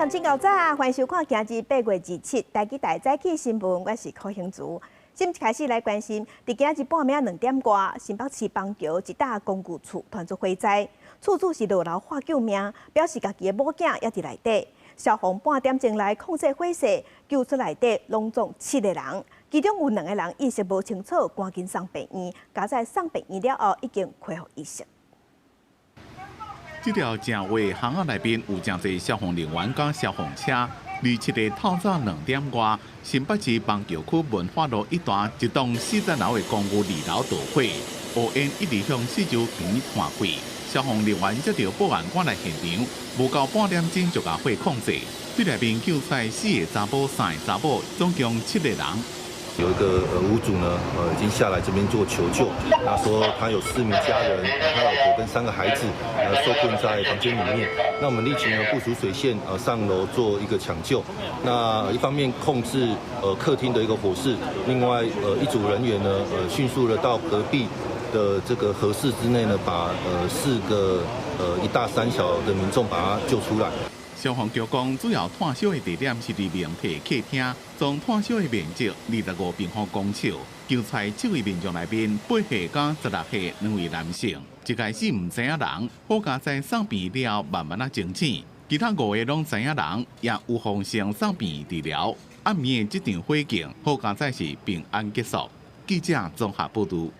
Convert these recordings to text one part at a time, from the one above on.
鄉親𠢕早，歡迎收看今日8月27台語台早起新聞，我是柯興竹。先開始來關心，佇今日半暝2點外，新北市板橋一棟公寓厝傳出火災，厝主是落樓喊救命，表示家己的某囝也佇內底。消防半點鐘來控制火勢，救出內底攏總七個人，其中有兩個人意識無清楚，趕緊送病院，佳哉送病院了後已經恢復意識。這條正話巷仔內面有誠濟消防人員佮消防車。27日透早2點外，新北市板橋區文化路一段一棟40樓的公寓二樓著火，烏煙一直向四周邊傳開。消防人員接到報案趕來現場，無夠半點鐘就共火控制。對內面救出來四个查埔、三个查某，總共七個人。有一個屋主呢，已經下來這邊做求救，他說他有四名家人，他老婆跟三個孩子，受困在房間裡面。那我們立即呢部署水線，上樓做一個搶救。那一方面控制客廳的一個火勢，另外一組人員呢，迅速的到隔壁的這個和室之內呢，把四個一大三小的民眾把他救出來。消防局講，主要湠燒的地點是佇明體客廳，總湠燒的面積25平方公尺。救出七位民眾內面，8歲佮16歲兩位男性，一開始毋知影人，好佳哉送病了後慢慢仔清醒，其他五個攏知影人，也有予送送病治療。暗暝的這場火警，好佳哉是平安結束。記者綜合報導。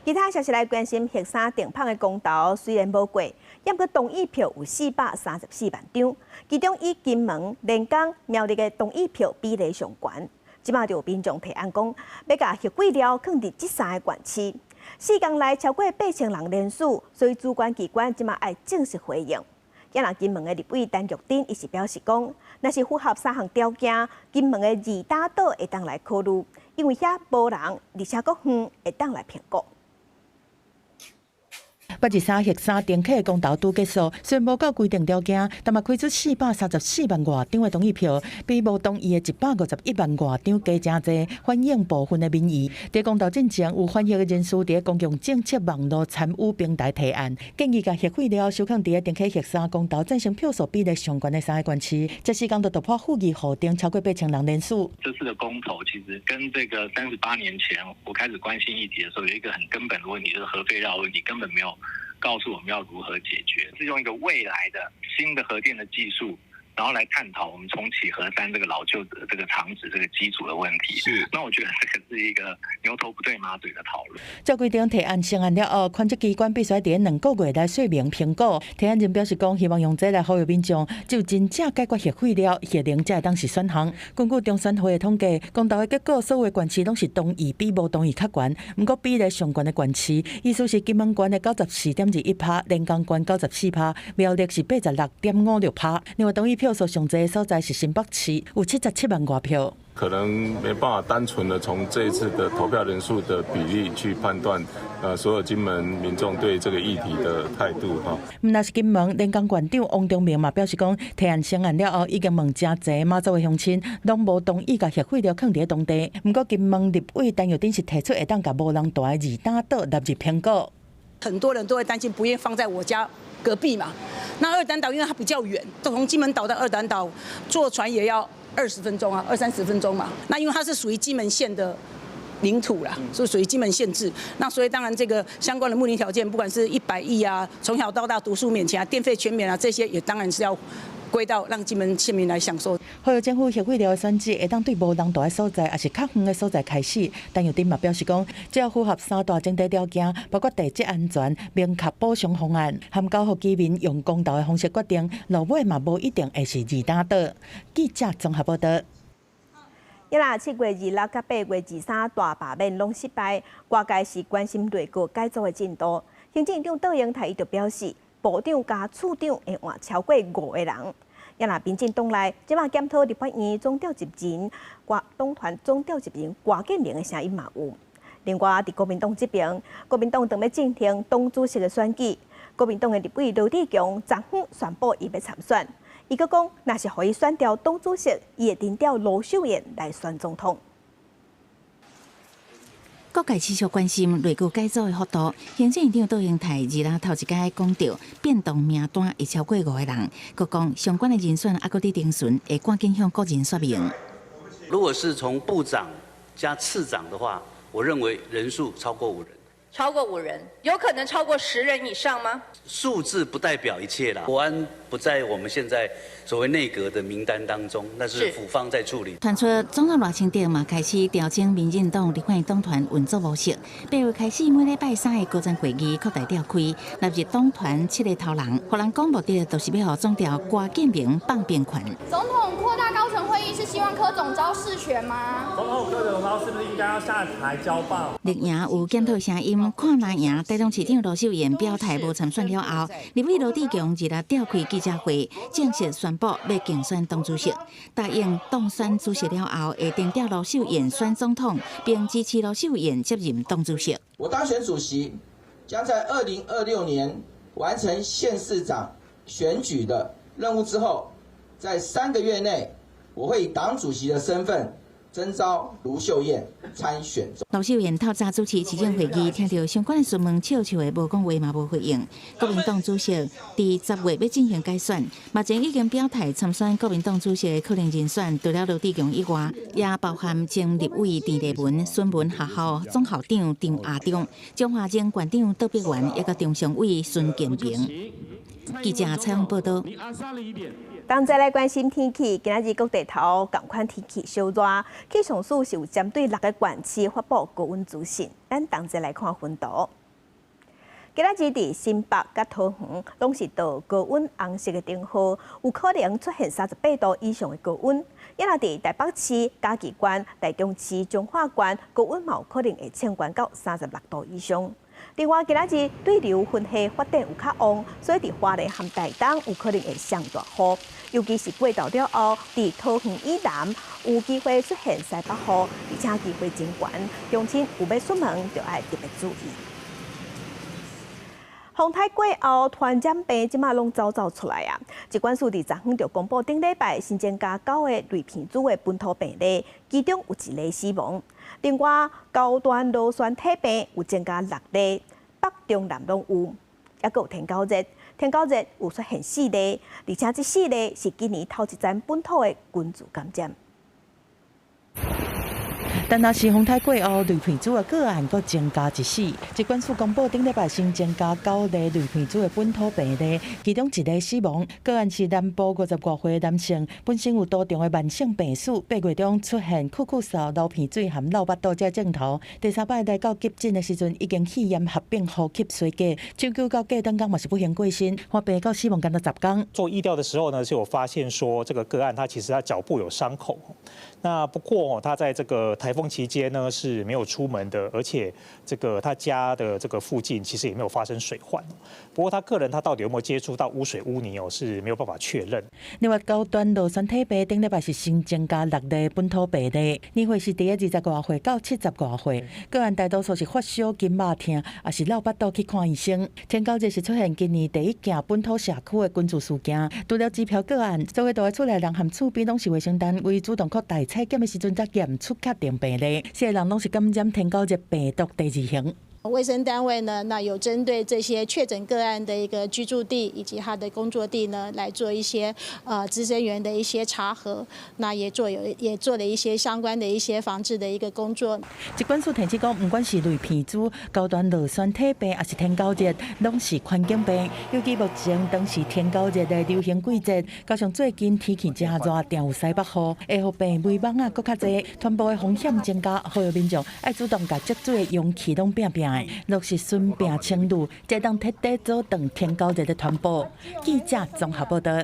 其他消息來關心，核三停麭的公投雖然無過，毋過同意票有434萬張，其中以金門、連江、苗栗的同意票比例上懸。這馬就有民眾提案講，欲共核廢料囥佇這三个縣市，4工內超過8000人聯署，所以主管機關這馬愛正式回應。也若金門的立委陳玉珍，伊是表示講，若是符合三項條件，金門的二打島會當來考慮，因為遐無人，而且閣遠，會當來評估。8月23核三停課公投拄結束，雖然無夠規定條件，但嘛開出434萬外張的同意票，比無同意的151萬外張加誠濟，反映部分的民意。佇公投進前，有反核的人士佇公共政策網路參與平台提案，建議共核廢料收囥佇咧停課核三公投贊成票數比例上懸的三个縣市，這4工就突破附議戶頂超過8000人聯署。這次的公投其實跟這個38年前我開始關心議題的時候，有一個很根本的問題，就是核廢料問題根本沒有告訴我們要如何解決，是用一個未來的新的核電的技術，然後來探討我們重啟核三這個老舊的這個廠址這個機組的問題。那我覺得這個是一個牛頭不對馬嘴的討論。照規定提案成案了後，權責機關必須佇2個月內說明評估。提案人表示講，希望用這來呼籲民眾，就真正解決核廢料，核能才會當是選項。根據中選會的統計，公投的結果，所有縣市攏是同意比無同意較懸。毋過比例上懸的縣市，意思是金門縣的94.21%，連江縣94%，苗栗是86.56%。另外同意票數上濟的所在是新北市，有77萬外票。可能沒辦法單純的從這一次的投票人數的比例去判斷，所有金門民眾對這個議題的態度哈。毋但是金門，連江縣長王忠明嘛表示講，提案成案了後，已經問誠濟馬祖的鄉親，攏無同意共核廢料囥佇當地。毋過金門立委陳玉珍是提出會當共無人蹛的二打島納入評估。很多人都會擔心，不願放在我家隔壁嘛。那二膽島因為它比較遠，從金門島到二膽島坐船也要20分鐘啊，二三十分鐘嘛。那因為它是屬於金門縣的領土啦，是屬於金門縣制。那所以當然這個相關的睦鄰條件，不管是100億啊，從小到大讀書免錢啊，電費全免啊，這些也當然是要歸到讓金門縣民來享受。呼籲政府核廢料的選址會當對無人蹛的所在，抑是較遠的所在開始。陳玉珍嘛表示講，只要符合三大前提條件，包括地質安全、明確補償方案，含交予居民用公投的方式決定，落尾嘛無一定會是二打島。記者綜合報道。一啦，7月26佮8月23大罷免攏失敗，外界是關心內閣改組的進度。行政院長卓榮泰伊就表示，部長佮處長會換超過五個人。也若民進黨內，這馬檢討立法院總召集人、黨團總召集人郭建瑩的聲音嘛有。另外，佇國民黨這邊，國民黨正欲進行黨主席的選舉，國民黨的立委羅智強昨昏宣布伊欲參選。伊閣講，若是予伊選著黨主席，伊會頂吊盧秀燕來選總統。各界持續關心內閣改組的幅度。行政院長卓榮泰二日頭一擺講著變動名單會超過五個人，閣講相關的人選猶閣佇偵訊，會趕緊向國人說明。如果是從部長加次長的話，我認為人數超過五人。超過五人，有可能超過10人以上嗎？數字不代表一切啦。國安不在我們現在所謂內閣的名單當中，那是府方在處理。傳出總統賴清德嘛開始調整民進黨立法黨團運作模式，8月開始每禮拜三的高層會議擴大召開，納入黨團七个頭人，予人講目的就是欲予總調郭建明放兵權。總統擴大高層會議是希望柯總召釋權嗎？總統柯總召是不是應該要下台交棒？綠營有檢討聲音，看藍營台中市長盧秀燕表態無參選了後，立委羅智強二日召開記者會，正式宣布欲競選黨主席，答應當選主席了後會定調盧秀燕選總統，並支持盧秀燕接任黨主席。我當選主席，將在2026年完成縣市長選舉的任務之後，在3個月內，我會以黨主席的身份徵召盧秀燕參選。盧秀燕透早主持市政會議，聽著相關的詢問，笑笑的無講話嘛無回應。國民黨主席佇10月欲進行改選，目前已經表態參選國民黨主席的可能人選，除了羅智強以外，也包含前立委鄭麗文、孫文學校總校長張亞中、彰化前縣長杜碧元，以及中常委孫建平。記者採訪報導。同齊來關心天氣，今仔日各地頭仝款天氣燒熱，氣象署是有針對六个縣市發布高溫資訊。咱同齊來看分圖。今仔日佇新北佮桃園攏是到高溫紅色的燈號，有可能出現38度以上的高溫。抑若佇台北市、嘉義縣、台中市、彰化縣，高溫嘛有可能會衝懸到36度以上。另外，今仔日對流雲系發展有較旺，所以佇花蓮和台東有可能會上大雨，尤其是過晝了後，佇桃園以南有機會出現西北雨，而且機會真懸，鄉親有欲出門就愛特別注意。風颱過後，傳染病這馬攏走走出來啊！疾管署佇昨昏就公布頂禮拜新增加九個類鼻疽的本土病例，其中有一例死亡。另外，高端螺旋體病有增加六例，北中南攏有，猶閣有天狗熱，天狗熱有出現四例，而且這四例是今年頭一層本土的群聚感染。但若是風颱過後，類鼻疽的個案閣增加一死。疾管署公布頂禮拜新增加九例類鼻疽的本土病例，其中一例死亡。個案是南部50外歲男性，本身有多重的慢性病史，8月中出現咳咳嗽、流鼻水含落腹肚這症頭。第三擺來到急診的時陣，已經肺炎合併呼吸衰竭，搶救到隔當工嘛是不幸過身。發病到死亡干焦10工。做疫調的時候呢，就有發現說，這個個案他其實他腳部有傷口。那不過他在這個颱風期間呢是沒有出門的，而且這個他家的這個附近其實也沒有發生水患。不過他個人他到底有沒有接觸到污水污泥哦，是沒有辦法確認。另外，高端螺旋體病頂禮拜是新增加六例本土病例，年歲是佇20外歲到70外歲，個案大多數是發燒、筋肉疼，抑是落腹肚去看醫生。天狗熱是出現今年第一件本土社區的群聚事件，除了支票個案，所有住佇厝內人和厝邊攏是衛生單位主動擴大採檢的時陣，才驗出確定病例，四個人攏是感染天狗熱病毒第二型。衛生單位呢，那有針對這些確診個案的一個居住地以及他的工作地呢，來做一些孳生源的一些查核，那也做了一些相關的一些防治的一個工作。疾管署提醒講，毋管是類鼻疽、高端螺旋體病，抑是天狗熱，攏是環境病。尤其目前當是天狗熱的流行季節，加上最近天氣誠熱，定有西北雨，會予病媒蚊仔閣較濟，傳播的風險增加，呼籲民眾愛主動共積水的容器攏拚拚。落實巡病清理，才當徹底阻斷天狗熱的傳播。記者綜合報導。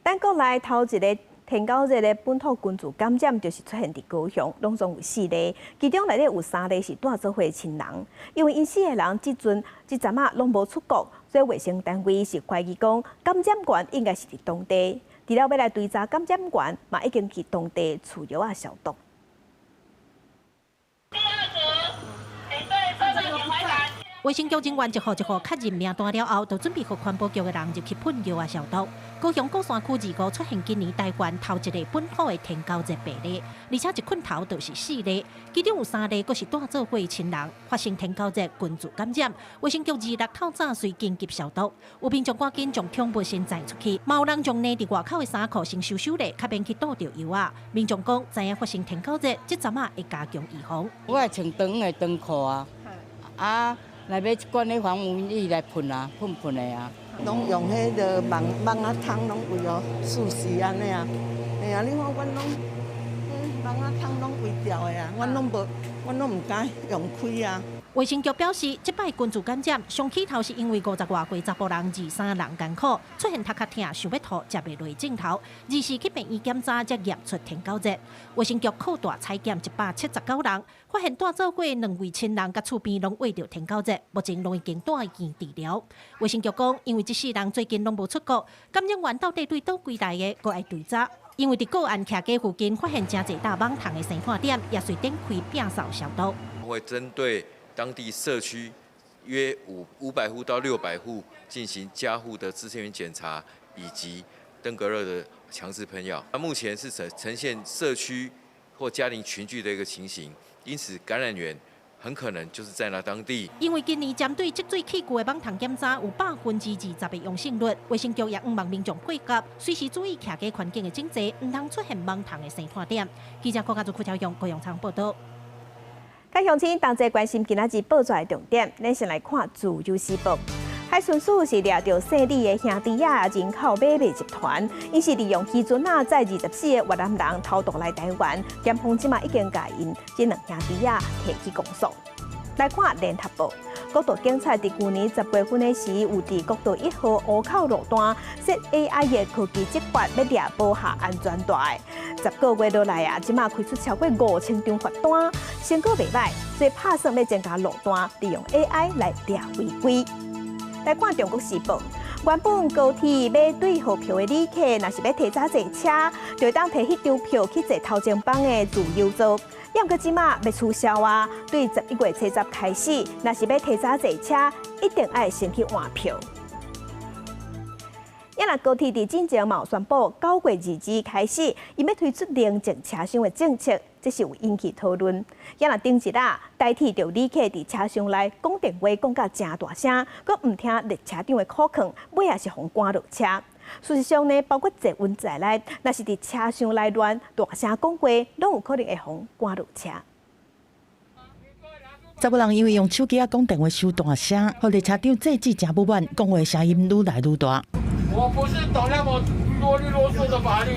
咱國內頭一个天狗熱的本土群聚感染，就是出現佇高雄，攏總有四例，其中內底有三例是蹛做伙親人，因為𪜶四个人這陣這陣仔攏無出國，所以衛生單位是懷疑講感染源應該是佇當地。除了欲來追查感染源，嘛已經去當地取藥仔消毒。衛衛生局人員一戶一戶確認名單了後，就準備予環保局的人入去噴藥仔消毒。高雄鼓山區25出現今年台灣頭一例本土的天狗熱病例，而且一困頭就是四例，其中有三例閣是蹛做伙親人發生天狗熱群聚感染。衛生局26透早隨緊急消毒，有民眾趕緊將寵物先載出去，嘛有人將躡佇外口的衫褲先收收咧，較免去倒著藥仔。民眾講，知影發生天狗熱，這陣仔會加強預防。我會穿長的長褲啊，啊，若欲一罐彼防蚊液來噴啊，噴噴的啊。攏用彼个網網仔窗攏圍予舒適按呢啊，嘿啊，你看阮攏，網仔窗攏圍掉的啊，阮攏無，阮攏毋敢用開啊。衛生局表示，這擺群聚感染上起頭是因為五十外歲查埔人23人艱苦，出現頭殼疼、想欲吐、食袂落症頭，24去病院檢查才驗出天狗熱。衛生局擴大採檢179人，發現蹛做伙兩位親人佮厝邊攏穢著天狗熱，目前攏已經帶院治療。衛生局講，因為這四人最近攏無出國，感染源到底對佗位來的，閣愛追查。因為佇個案徛家附近發現誠濟搭蠓蟲的生態點，也隨展開摒掃消毒。會針對當地社區約500戶到600戶進行家戶的孳生源檢查以及登革熱的強制噴藥。那目前是呈現社區或家庭群聚的一個情形，因此感染源很可能就是在那當地。因為今年針對積水器具的蠓蟲檢查有20%的陽性率，衛生局也向望民眾配合，隨時注意徛家環境的整齊，毋通出現蠓蟲的生態點。記者郭家祖、傅超勇、高永昌報道。佮鄉親同齊關心今仔日報紙的重點，咱先來看《自由時報》。海巡署是掠著姓李的兄弟仔人口買賣集團，𪜶是利用漁船仔載24個越南人偷渡來台灣，檢方這馬已經共𪜶這兩兄弟仔提起公訴。來看《聯合報》，國道警察佇舊年10月份的時，有佇國道1號湖口路段設 AI 的科技執法，欲掠無繫安全帶。10個月落來啊，這馬開出超過5000張罰單，成果袂䆀，所以拍算欲增加路段，利用 AI 來掠違規。來看《中國時報》，原本高鐵欲對號票的旅客，若是欲提早坐車，就會當提彼張票去坐頭前枋的自由座。毋過這馬欲取消啊！對11月初十開始，若是欲提早坐車，一定愛先去換票。也若高鐵佇進前嘛有宣布，9月22開始，𪜶欲推出寧靜車廂的政策，這是有引起討論。也若頂一日，台鐵著旅客佇車廂內講電話講甲誠大聲，閣毋聽列車長的苦勸，尾仔是予人趕落車。事實上呢，包括捷運在內，若是佇車廂內亂大聲講話，攏有可能會予人趕落車。查某人因為用手機仔講電話傷大聲，予列車長制止誠不滿，講話聲音愈來愈大。我不是懂那麼囉里囉嗦的法律，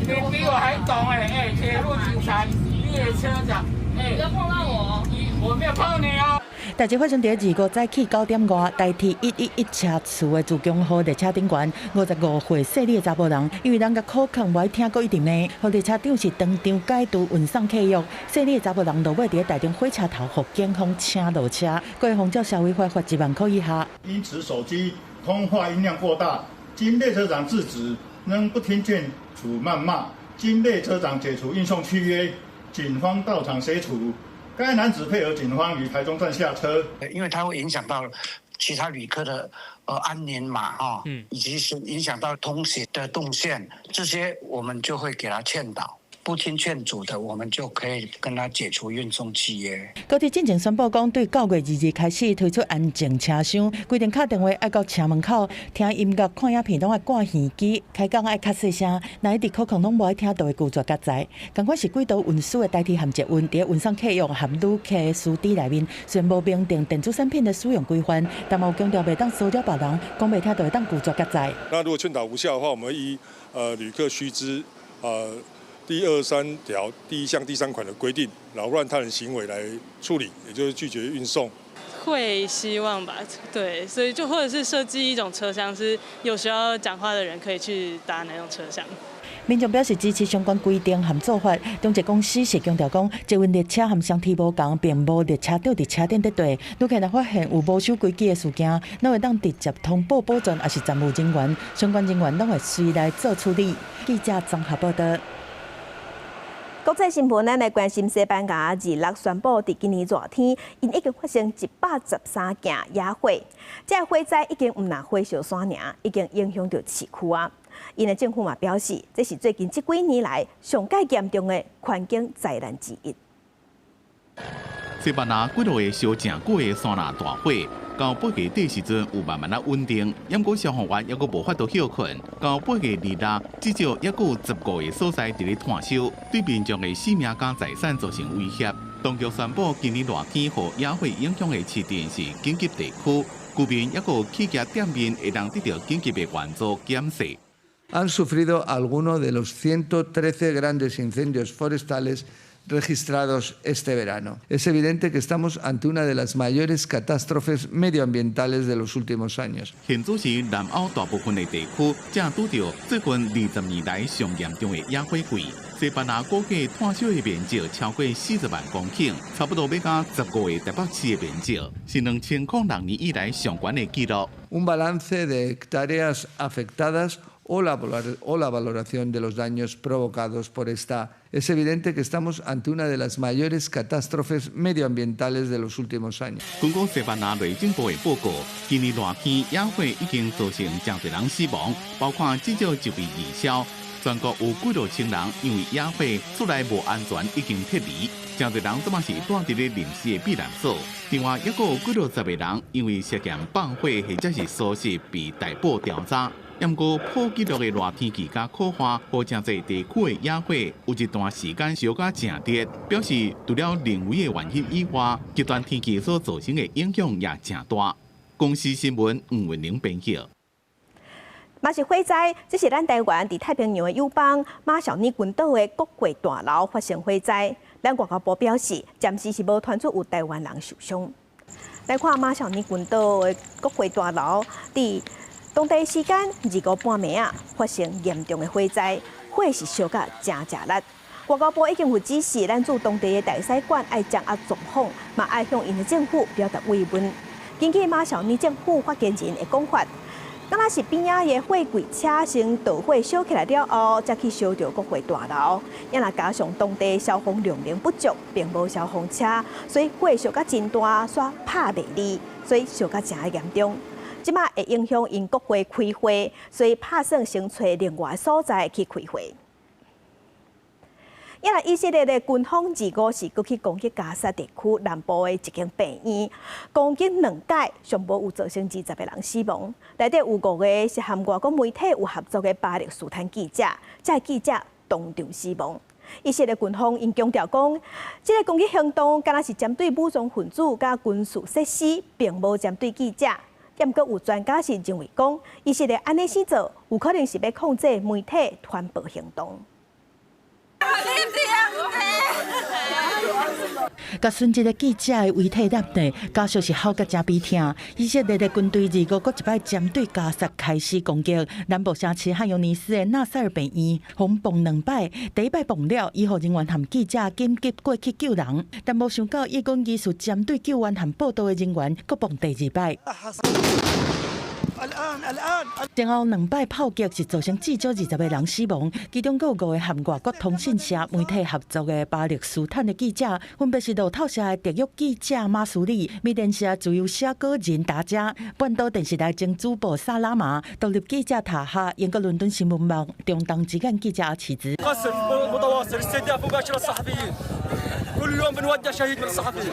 你比我還懂欸！欸，鐵路警察、列車長，欸，不要碰到我，我沒有碰你啊！代誌發生佇25早起9點外，台鐵111車次的自強號列車頂懸，55歲姓李的查埔人，因為人共苦勸無愛聽，閣一直罵，予列車長是當場解除運送契約。姓李的查埔人落尾佇台中火車頭，予警方請落車，閣會仿照社會罰罰1萬塊以下。因此手機通話音量過大，經列車長制止，仍不聽勸阻謾罵，經列車長解除運送契約，警方到場協處。該男子配合警方於台中站下車，因為它會影響到其他旅客的安寧嘛，哈，以及是影響到通行的動線，這些我們就會給他勸導。不聽勸阻的，我們就可以跟他解除運送契約。高鐵進前宣布講，對9月22開始推出安靜車廂，規定敲電話愛到車門口，聽音樂、看影片攏愛掛耳機，開講愛較細聲，若一直苦勸攏無愛聽，就會拒絕佮載。仝款是軌道運輸的台鐵和捷運，佇運送客約和旅客須知內面，雖然無明定電子產品的使用規範，但嘛有強調袂當騷擾別人，講袂聽就會當拒絕佮載。那如果勸導無效的話，我們依旅客須知第23條第一項第三款的規定，擾亂他人行為來處理，也就是拒絕運送。會希望吧，對，所以就或者是設計一種車廂，是有需要講話的人可以去搭那種車廂。民眾表示支持相關規定和做法。中捷公司是強調講，捷運列車和雙鐵無仝，並無列車長佇車頂佇綴。旅客若發現有無守規矩的事件，攏會當直接通報保全，抑是站務人員，相關人員攏會隨來做處理。記者綜合報道。國際新聞，咱來關心西班牙二六宣布，佇今年熱天，𪜶已經發生113件野火，這個火災已經毋但火燒山爾，已經影響著市區啊。𪜶的政府嘛表示，這是最近這幾年來上蓋嚴重的環境災難之一。西班牙幾落個燒誠久的山林大火，到8月底時陣有慢慢仔穩定，毋過消防員猶閣無法度歇睏。到8月26，至少猶閣有15個所在佇咧炭燒，對民眾的性命佮財產造成威脅。當局宣布，今年熱天予野火影響的市鎮是緊急地區，居民猶閣有去共店面會當得著緊急的援助減稅。 Han sufrido alguno de los 113 grandes incendios forestales registrados este verano. Es evidente que estamos ante una de las mayores catástrofes medioambientales de los últimos años. 現主是南歐大部分的地區正拄著最近20年來上嚴重的野火季。西班牙估計炭燒的面積超過40萬公頃，差不多欲佮15個台北市的面積，是2006年以來上懸的紀錄。 Un balance de hectáreas afectadas o la valoración de los daños provocados por esta. Es evidente que estamos ante una de las mayores catástrofes medioambientales de los últimos años. 根據西班牙內政部的報告，今年熱天野火已經造成誠濟人死亡，包括至少一位義消。全國有幾落千人因為野火厝內無安全已經撤離，誠濟人這馬是蹛佇咧臨時的避難所。另外，猶閣有幾落十個人因為涉嫌放火或者是疏失被逮捕調查。毋過破紀錄的熱天氣佮苦旱，予誠濟地區的野火有一段時間燒甲誠熱，表示除了人為的原因以外，極端天氣所造成的影響也誠大。公視新聞吳文玲編輯。嘛是火災，這是咱台灣佇太平洋的友邦馬紹爾群島的國會大樓發生火災。咱外交部表示，暫時是無傳出有台灣人受傷。來看馬紹爾群島的國會大樓，佇當地時間25半暝仔，發生嚴重的火災，火是燒甲誠誠烈。外交部已經有指示，咱駐當地的大使館愛掌握狀況，嘛愛向𪜶的政府表達慰問。根據馬紹爾政府發言人的講法，敢若是邊仔的貨櫃車先導火燒起來了後，才去燒著國會大樓。也若加上當地消防量能不足，並無消防車，所以火燒甲真大，煞拍袂離，所以燒甲誠嚴重。這馬會影響𪜶國會開會，所以拍算先揣另外所在去開會。也若以色列的軍方25是閣去攻擊加薩地區南部的一間病院，攻擊兩擺，上無有造成20個人死亡。內底有五個是和外國媒體有合作的巴勒斯坦記者，這個記者當場死亡。以色列軍方𪜶強調講，這個攻擊行動敢若是針對武裝分子佮軍事設施，並無針對記者。毋過有專家是認為講，以色列按呢式做，有可能是欲控制媒體傳播行動。共殉職的記者的遺體納內，家屬是哭甲誠悲痛。以色列的軍隊25閣一擺針對加薩開始攻擊，南部城市漢尤尼斯的納賽爾病院，予爆兩擺，第一擺爆了，醫護人員和記者緊急過去救人，但無想到以軍疑似針對救援和報道的人員，閣爆第二擺。前後兩擺炮擊是造成至少20個人死亡，其中閣有五個和外國通訊社媒體合作的巴勒斯坦的記者，分別是路透社的特約記者馬蘇里、美聯社自由寫稿人達加、半島電視台前主播薩拉瑪、獨立記者塔哈、英國倫敦新聞網中東之眼記者阿齊茲。 كل يوم بنودع شهيد من الصحفيين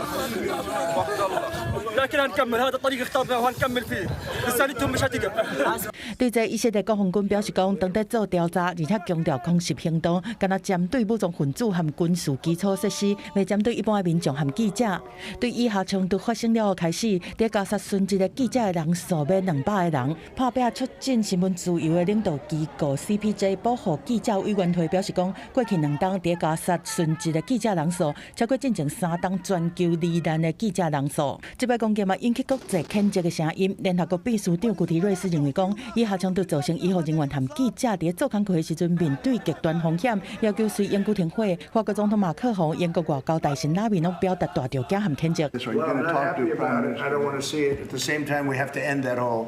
لكن هنكمل هذا الطريق اخترناه وهنكمل فيه رسالتهم مش هتقف 對這以色列國防軍表示講，當佇做調查，而且強調空襲行動，敢若針對武裝分子和軍事基礎設施，袂針對一般的民眾和記者。對以哈衝突發生了後開始，佇加薩殉職的記者的人數欲200個人。拍拚促進新聞自由的領導機構 CPJ 保護記者委員會表示講，過去2冬佇加薩殉職的記者人數超過進前3冬全球罹難的記者人數。這擺攻擊嘛引起國際譴責的聲音。聯合國秘書長古提瑞斯認為講，以哈衝突造成醫護人員和記者佇做工課的時陣面對極端風險，要求隨永久停火。法國總統馬克宏、英國外交大臣拉米攏表達大著驚和譴責。 Well, I'm not happy about it. I don't want to see it. At the same time, we have to end that whole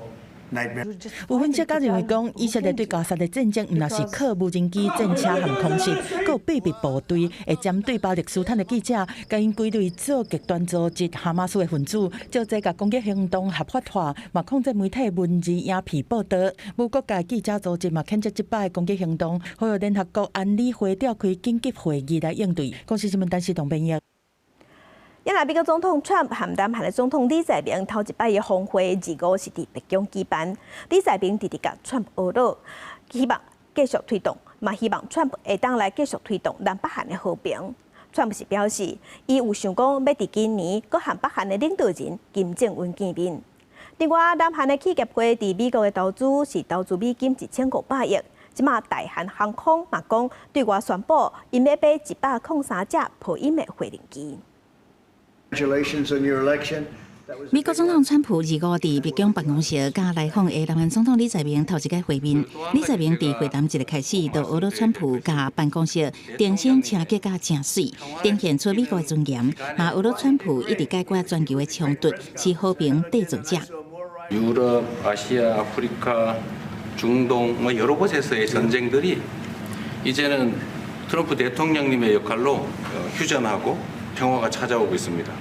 nightmare. 有分析家認為講，以色列對加薩的戰爭，毋但是靠無人機、戰車和空襲，閣有秘密部隊會針對巴勒斯坦的記者，共𪜶歸類做極端組織哈馬斯的分子，藉這共攻擊行動合法化，嘛控制媒體文字、影片報導。無國界記者組織嘛譴責這擺攻擊行動，呼籲聯合國安理會召開緊急會議來應對。公視新聞陳時東編譯。因為美國總統川普和南韓的總統李在明頭一擺的峰會，二五是佇白宮舉辦。李在明直直共川普呵咾，希望繼續推動，嘛希望川普會當來繼續推動南北韓的和平。川普是表示，伊有想講欲佇今年閣和北韓的領導人金正恩見面。另外，南韓的企業會佇美國的投資是投資美金1500億。這馬大韓航空嘛講對外宣布，𪜶欲買103架波音的飛行機。 Congratulations on your election. 美國總統川普二五佇白宮辦公室，佮來訪的南韓總統李在明頭一擺會面。李在明佇會談一開始，就呵咾川普共辦公室重新清潔甲誠媠，展現出美國的尊嚴。嘛呵咾川普一直解決全球的衝突，是和平締造者。 유럽, 아시아, 아프리카, 중동 뭐 여러 곳에서의 전쟁들이 이제는 트럼프 대통령님의 역할로 휴전하고 평화가 찾아오고 있습니다.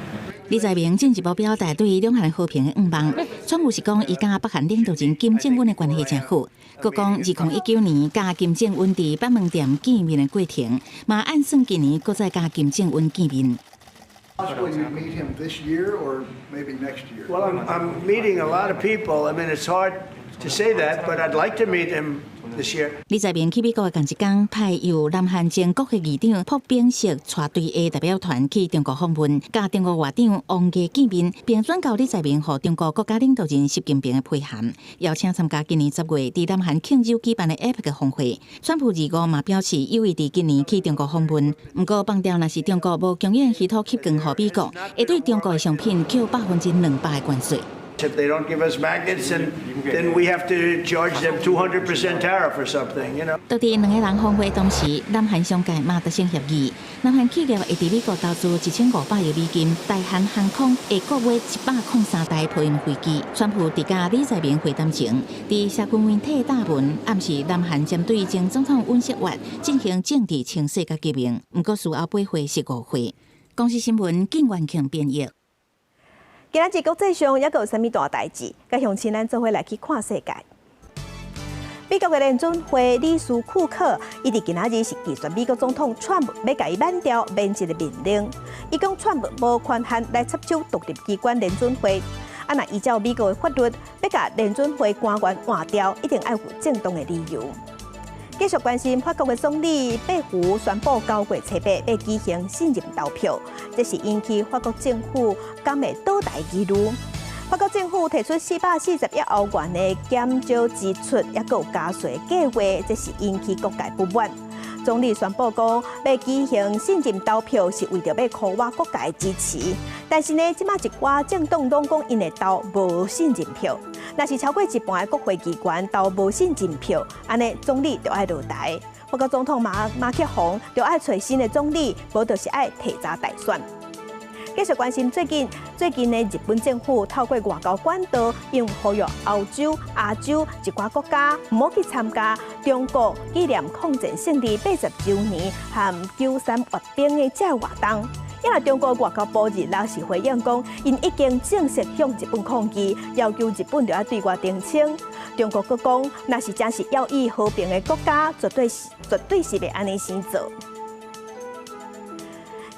李在明進一步表達對兩韓和平的願望。川普是講，伊佮北韓領導人金正恩的關係誠好，閣講2019年佮金正恩佇板門店見面的過程，嘛按算今年閣再佮金正恩見面。 Will you meet him this year or maybe next year? Well, I'm meeting a lot of people. I mean, it's hard to say that, but I'd like to meet him this year. 李在明去美國的仝一工，派由南韓前國會議長朴炳錫帶隊的代表團去中國訪問，佮中國外長王毅見面，並轉交李在明予中國國家領導人習近平的批函，邀請參加今年10月佇南韓慶州舉辦的 APEC 峰會。川普二五嘛表示有意佇今年去中國訪問，毋過放調若是中國無供應稀土吸光予美國，會對中國的商品扣200%的關稅。 If they don't give us magnets, then we have to charge them 200% tariff or something. 就佇兩个人峰會當時，南韓商界嘛達成協議，南韓企業會佇美國投資1500億美金，大韓航空會購買103台波音飛機。川普佇佮李在明會談前，佇社群媒體貼文暗示南韓針對前總統尹錫悅進行政治清洗佮革命，毋過事後駁回是誤會。公視新聞靳元慶編譯。今仔日國際上猶閣有啥物大代誌？佮鄉親咱做伙來去看世界。美國的聯準會理事庫克，伊佇今仔日是拒絕美國總統川普欲共伊免掉免職的命令。伊講川普無權限來插手獨立機關聯準會。啊，若依照美國的法律，欲共聯準會官員換掉，一定愛有正當的理由。繼續關心法國的總理貝胡宣布9月初8欲舉行信任投票，這是引起法國政府敢會倒台疑慮。法國政府提出441億歐元的減少支出，抑閣有加稅計劃，這是引起各界不滿。總理宣布講，欲舉行信任投票是為著欲箍倚各界支持。但是呢，這馬一寡政黨攏講𪜶會投無信任票。若是超過一半的國會議員投無信任票，按呢總理就愛落台。法國總統馬克宏就愛揣新的總理，無就是愛提早大選。繼續關心最近呢，日本政府透過外交管道，用呼籲歐洲、亞洲一寡國家毋好去參加中國紀念抗戰勝利80週年和九三閱兵的這個活動。因為中國外交部26是回應講，𪜶已經正式向日本抗議，要求日本著愛對外澄清。中國閣講，若是真是要以和平的國家，絕對是袂按呢生做。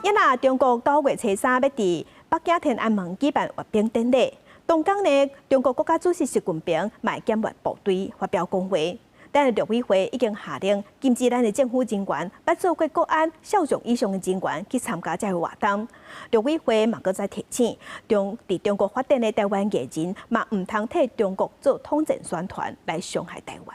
因若中國9月初3欲佇北京天安門舉辦閱兵典禮，當工呢，中國國家主席習近平嘛會檢閱部隊發表講話。但是陸委會已經下令禁止咱的政府人員、捌做過國安少將以上的人員去參加這個活動。陸委會嘛閣再提醒，佇中國發展的台灣藝人嘛毋通替中國做統戰宣傳來傷害台灣。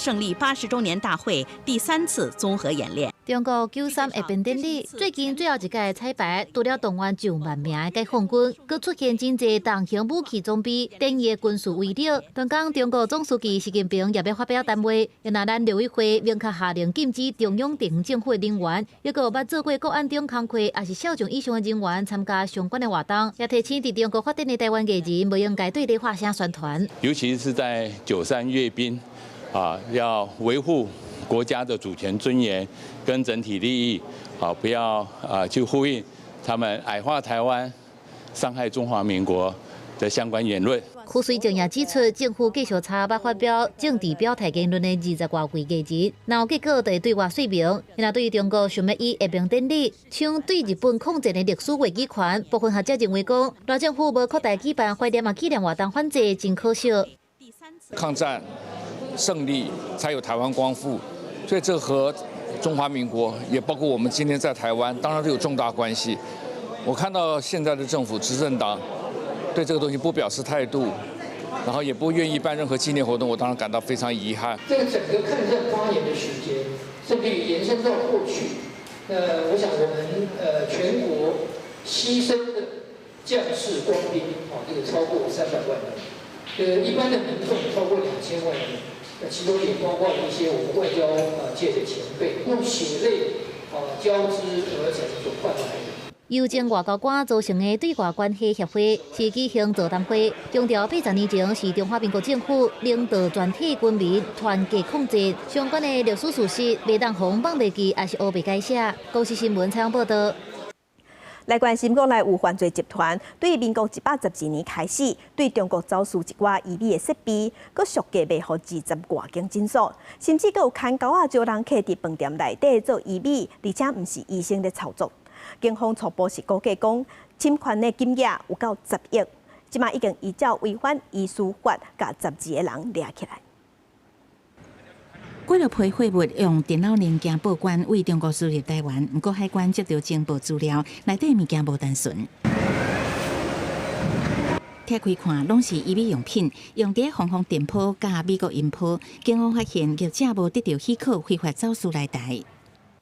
勝利80週年大會第三次綜合演練。中國93閱兵典禮最近最後一屆彩排，除了動員上萬名的解放軍，閣出現真濟重型武器裝備、典型軍事威力。當講中國總書記習近平也欲發表談話，若咱陸委會明確下令禁止中央地方政府的人員，抑閣有捌做過國安等工課，抑是少將以上的人員參加相關的活動，也提醒佇中國發展的台灣藝人，無應該對日發聲宣傳。尤其是在93閱兵，啊，要維護國家的主權尊嚴跟整體利益，啊，不要啊去呼應他們矮化台灣、傷害中華民國的相關言論。胡水靜也指出，政府繼續查捌發表政治表態言論的20外位藝人，若有結果就會對外說明。若對於中國想欲以閱兵典禮搶對日本抗戰的歷史話語權，部分學者認為講，賴政府無擴大舉辦懷念啊紀念活動反制，真可惜。抗戰勝利才有台灣光復，所以這和中華民國，也包括我們今天在台灣，當然都有重大關係。我看到現在的政府執政黨對這個東西不表示態度，然後也不願意辦任何紀念活動，我當然感到非常遺憾。這個整個抗戰發言的時間，甚至於延伸到過去，那我想我們全國犧牲的將士官兵，哦，這個超過300萬人，一般的民眾超過2000萬人，那其中也包括一些我們外交界的前輩，用血淚啊交織而成所換來的。由前外交官組成的對外關係協會是舉行座談會，強調80年前是中華民國政府領導全體軍民團結抗戰，相關的歷史事實，袂當予人放袂記，抑是烏白改寫。公視新聞採訪報導。來關心國內有犯罪集團對民國112年開始，對中國走私一寡醫美的設備，閣俗價賣予20外間診所，甚至閣有牽狗仔招人客佇飯店內底做醫美，而且毋是醫生咧操作。警方初步是估計講，侵權的金額有夠10億，這馬已經依照違反醫師法，共12個人掠起來。幾落批貨物用電腦零件報關，對中國輸入台灣，毋過海關接到情報資料，內底物件無單純。拆開看，攏是醫美用品，用佇鳳凰電波佮美國音波。警方發現業者無得到許可，非法走私來台。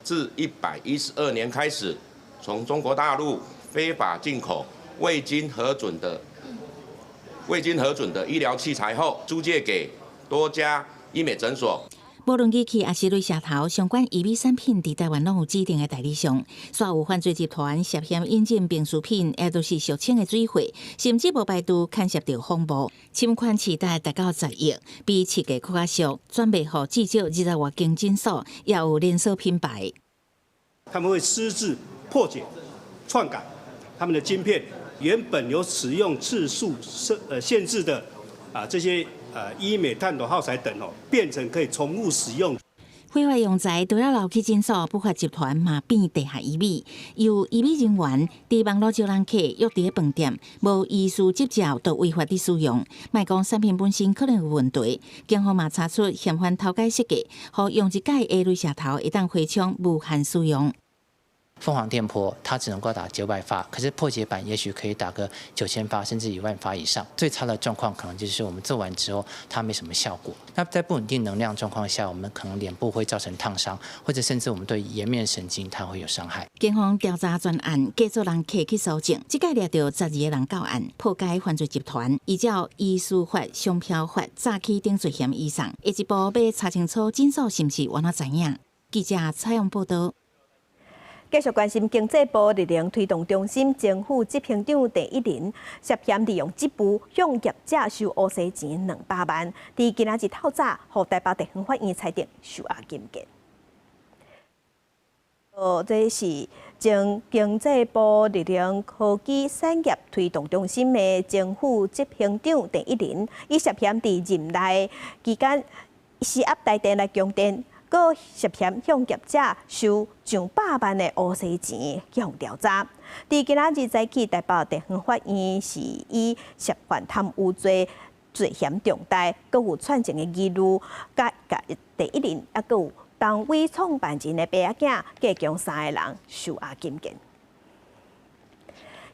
自112年開始，從中國大陸非法進口未經核准的醫療器材後，租借給多家醫美診所。無論儀器抑是鐳射頭，相關醫美產品佇台灣攏有指定的代理商。煞有犯罪集團涉嫌引進病輸品，也就是俗稱的水貨，甚至無排除牽涉著謊報，侵權市值達到10億，比市價閣較俗，轉賣予至少20外間診所，也有連鎖品牌。他們會私自破解、篡改他們的晶片，原本有使用次數設限制的啊這些醫美探頭耗材等哦，變成可以重複使用。非法用材除了撈去診所，不法集團嘛變地下醫美，由醫美人員佇網路招人客，約佇飯店，無醫師執照就違法佇使用。莫講產品本身可能有問題，警方嘛查出嫌犯偷改設計，予用一擺的鐳射頭會當回充無限使用。鳳凰電波它只能夠打900發，可是破解版也許可以打個9000發甚至1萬發以上。最差的狀況可能就是我們做完之後它沒什麼效果。那在不穩定能量狀況下，我們可能臉部會造成燙傷，或者甚至我們對顏面神經它會有傷害。警方調查全案，繼續人客去搜證，這擺掠著12個人到案，破解犯罪集團，依照醫師法、商標法、詐欺等罪嫌移送，下一步欲查清楚診所是毋是原來知影。記者採訪報導。繼續關心經濟部綠能推動中心前副執行長鄭一麟涉嫌利用職務向業者收烏西錢200萬，佇今仔日透早，予台北地方法院裁定收押禁見。哦，這是前經濟部綠能科技產業推動中心的前副執行長鄭一麟，伊涉嫌佇任內期間施壓台電來供電。閣涉嫌向業者收上百萬的烏西錢，去予調查。佇今仔日早起，台北地方法院是以涉犯貪污罪罪嫌重大，閣有串證的疑慮，共鄭一麟，抑閣有同為創辦人的爸仔囝，加共三个人收押禁見。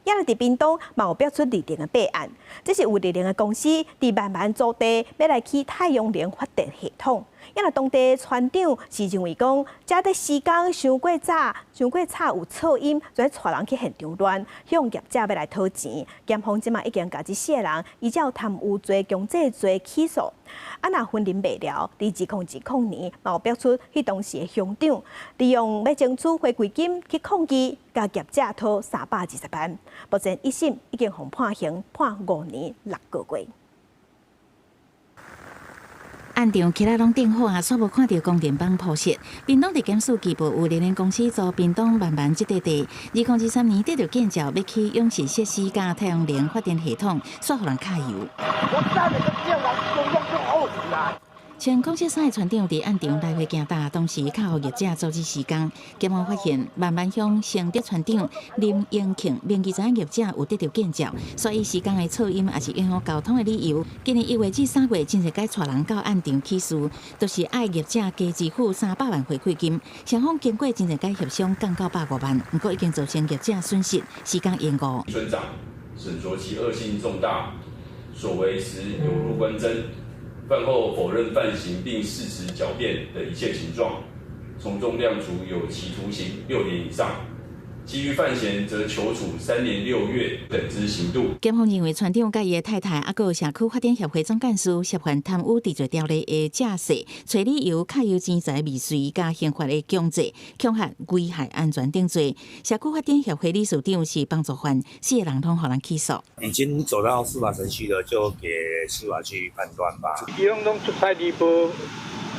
也來佇屏東嘛有爆出綠能的弊案，這是有綠能的公司佇萬巒租地欲來起太陽能發電系統，啊若當地村長是認為講，遮的時間傷過早，傷過吵有噪音，就愛帶人去現場亂，向業者欲來討錢。檢方這馬已經共這四个人依照貪污罪、強制罪起訴。啊，若分林袂了，佇2020年，嘛有爆出彼當時的鄉長利用欲爭取回饋金去抗議，共業者討320萬。目前一審已經予判刑判5年6個月。暗場起來攏點火啊，煞無看著光電板鋪設。屏東地檢署據報有聯營公司租屏東萬巒這塊地，2023年得著建照欲起養殖設施佮太陽能發電系統，煞予人卡油。前公司三个村長佇暗場來回行踏，當時敲予業者阻止施工。檢方發現萬巒鄉承德村長林英慶明知影業者有得著建照，所以施工的噪音也是影響交通的理由。今年1月至3月，真濟擺帶人到暗場起事，都是愛業者加支付300萬回饋金。雙方經過真濟擺協商，降到150萬，毋過已經造成業者損失，時間延誤。村長審酌其惡性重大，所為實有辱官箴。犯後否認犯行並誓詞狡辯的一切情狀，從重量處有期徒刑6年以上，其餘犯嫌則求處3年6月等之刑度。檢方認為，村長佮伊的太太，猶閣有社區發展協會總幹事涉犯貪污治罪條例的詐騙、揣理由揩油錢財未遂、佮刑法的強制、恐嚇、危害安全等罪。社區發展協會理事長是幫助犯，四個人攏予人起訴。已經走到司法程序了，就給司法去判斷吧。伊攏總出差哩，無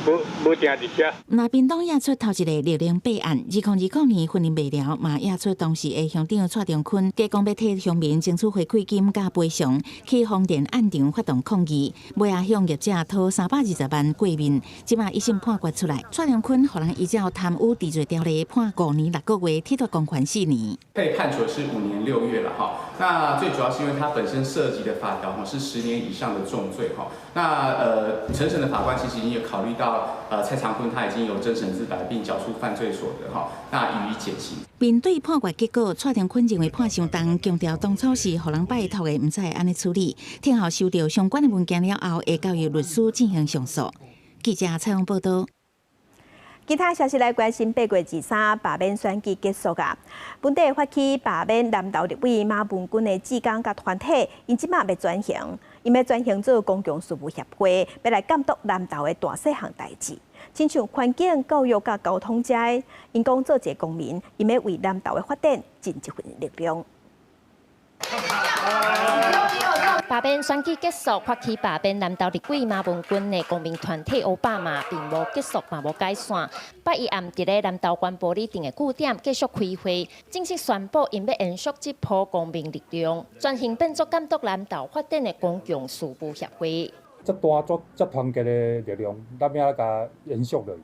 無無定佇遮。那屏東也出頭一个綠能弊案，2020年雲林麥寮嘛也出當時的鄉長蔡中坤，假講欲替鄉民爭取回饋金佮賠償，去風電暗場發動抗議，尾仔向業者討320萬過面，這馬一審判決出來，蔡中坤予人依照貪污治罪條例判5年6個月，剝奪公權4年。被判處的是5年6月了哈。那最主要是因為他本身涉及的法條是10年以上的重罪哈。那承審的法官其實已經有考慮到，蔡長坤他已經有真實自白並繳出犯罪所得哈，那予以減刑。面對判決結果，蔡長坤認為判傷重，強調當初是予人拜託的，毋知會按呢處理。聽候收到相關的文件了後，會交由律師進行上訴。記者採訪報道。其他消息來關心，8月23罷免選舉結束啊！本地發起罷免南投立委馬文君的志工佮團體，𪜶這馬欲轉型，𪜶欲轉型做公共事務協會，欲來監督南投的大細項代誌，親像環境、教育佮交通遮，𪜶講做一个公民，𪜶欲為南投的發展盡一份力量。罷免選舉結束，發起罷免南投立委馬文君的公民團體歐巴馬並無結束，嘛無解散。拜一暗佇咧南投縣埔里鎮的據點繼續開會，正式宣布𪜶欲延續這波公民力量，轉型變做監督南投發展的公共事務協會。遮大遮遮團結的力量，咱欲按怎共延續落去？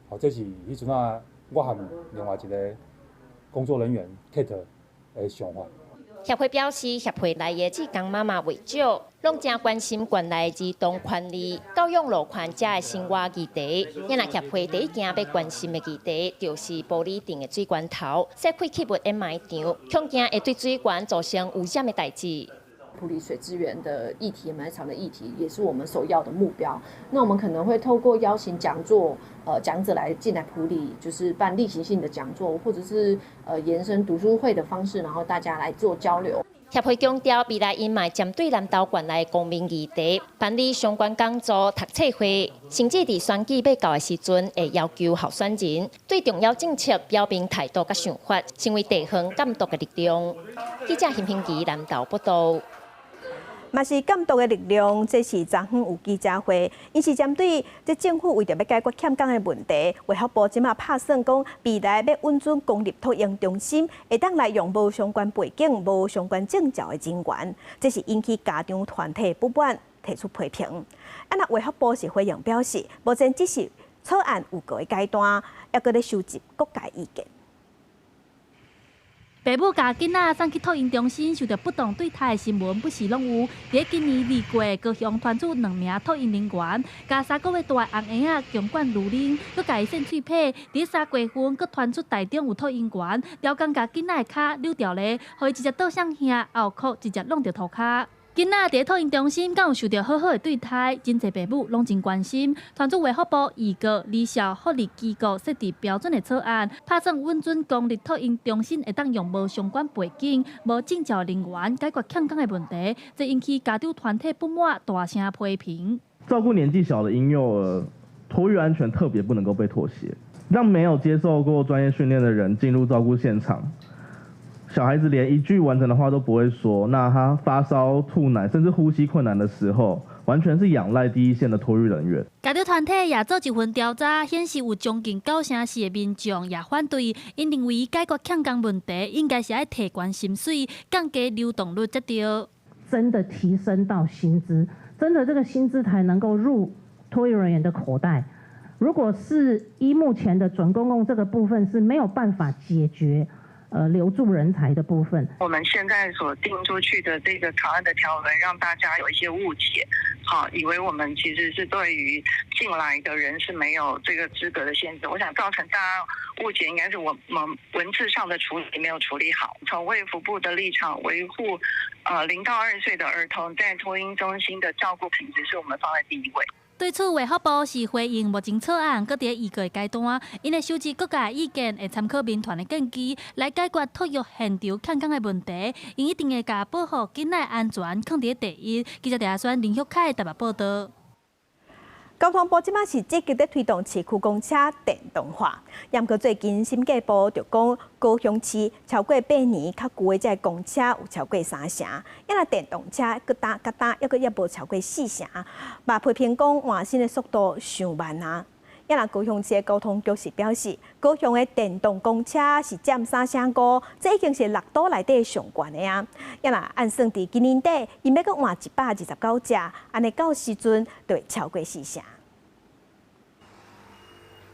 吼，這是彼陣仔我和另外一个工作人員 Kate 的想法。協會表示，協會內的志工媽媽袂少，攏誠關心縣內兒童權利、教育路權遮的生活議題。因為協會第一件欲關心的議題，就是埔里鎮的水源頭，說廢棄物掩埋場，恐驚會對水源造成污染的代誌。埔里水資源的議題、埋場的議題，也是我們首要的目標。那我們可能會透過邀請講座，講者來進來埔里，就是辦例行性的講座，或者是延伸讀書會的方式，然後大家來做交流。協會強調，未來𪜶嘛會針對南投縣內公民議題，辦理相關講座、讀冊會，甚至佇選舉欲到的時陣，會要求候選人對重要政策表明態度佮想法，成為地方監督的力量。記者邢平吉南投報道。嘛是監督的力量，這是昨昏有記者會，𪜶是針對這政府為著欲解決欠工的問題，衛福部這馬拍算講，未來欲允准公立托嬰中心會當來用無相關背景、無相關證照的人員，這是引起家長團體不滿，提出批評。啊，若衛福部是回應表示，目前只是草案有告的階段，猶閣咧收集各界意見。爸母共囡仔送去托嬰中心，受著不當對待的新聞不時攏有。佇今年2月，高雄傳出兩名托嬰人員，共3個月大的紅嬰仔強灌牛奶，閣共伊搧喙䫌。佇3月份，閣傳出台中有托嬰員，刁工共囡仔的跤扭掉咧，予伊直接倒雙耳，後殼直接弄著塗跤。囡仔佇托嬰中心敢有受著好好的對待？真濟爸母攏真關心。傳出衛福部預告兒少福利機構設置標準的草案，拍算允准公立托嬰中心會當用無相關背景、無證照人員解決欠工的問題，這引起家長團體不滿，大聲批評。照顧年紀小的嬰幼兒，托育安全特別不能夠被妥協，讓沒有接受過專業訓練的人進入照顧現場。小孩子連一句完整的話都不會說，那他發燒、吐奶，甚至呼吸困難的時候，完全是仰賴第一線的托育人員。家長團體也做一份調查，顯示有將近94%的民眾也反對，𪜶認為解決欠工問題應該是愛提懸薪水，降低流動率才對。真的提升到薪資，真的這個薪資才能夠入托育人員的口袋。如果是依目前的準公共這個部分是沒有辦法解決。留住人才的部分，我們現在所定出去的這個草案的條文，讓大家有一些誤解，好，以為我們其實是對於進來的人是沒有這個資格的限制。我想造成大家誤解，應該是我們文字上的處理沒有處理好。從衛福部的立場，維護0到2歲的兒童在托嬰中心的照顧品質，是我們放在第一位。對此，衛福部是回應目前草案閣佇預告階段，𪜶會收集各界意見，會參考民團的建議來解決托育現場欠工的問題。𪜶一定會共保護囡仔安全放佇第一。記者鄭阿選、林玉凱台北報道。交通部這擺是積極咧推動市區公車電動化，毋過最近審計部就講高雄市超過8年較舊的這个公車有超過3成，抑若電動車閣焦閣焦，猶閣猶無超過4成，嘛批評講換新的速度傷慢啊！抑若高雄市的交通局是表示，高雄的電動公車是佔3成5，這已經是六都內底上懸的啊！抑若按算佇今年底，𪜶欲閣換129隻，按呢到時陣就會超過4成。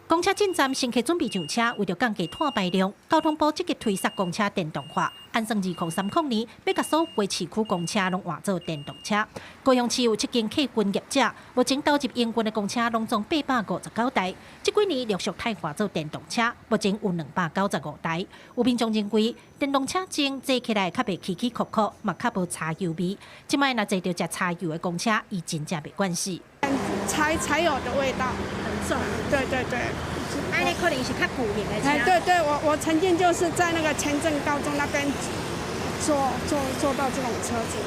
公車進站，乘客準備上車，為著降低碳排量，交通部積極推捒公車電動化。按算2030年，欲共所有市區公車攏換做電動車。高雄市有七間客運業者，目前投入營運的公車攏總859台。這幾年陸續汰換做電動車，目前有295台。有民眾認為，電動車前坐起來較袂起起伏伏，嘛較無柴油味。這擺若坐著食柴油的公車，伊真正袂慣勢。柴柴油的味道很重，對對對。按呢可能是較舊型的車。哎，對對，我曾經就是在那個前鎮高中那邊坐到這種車子。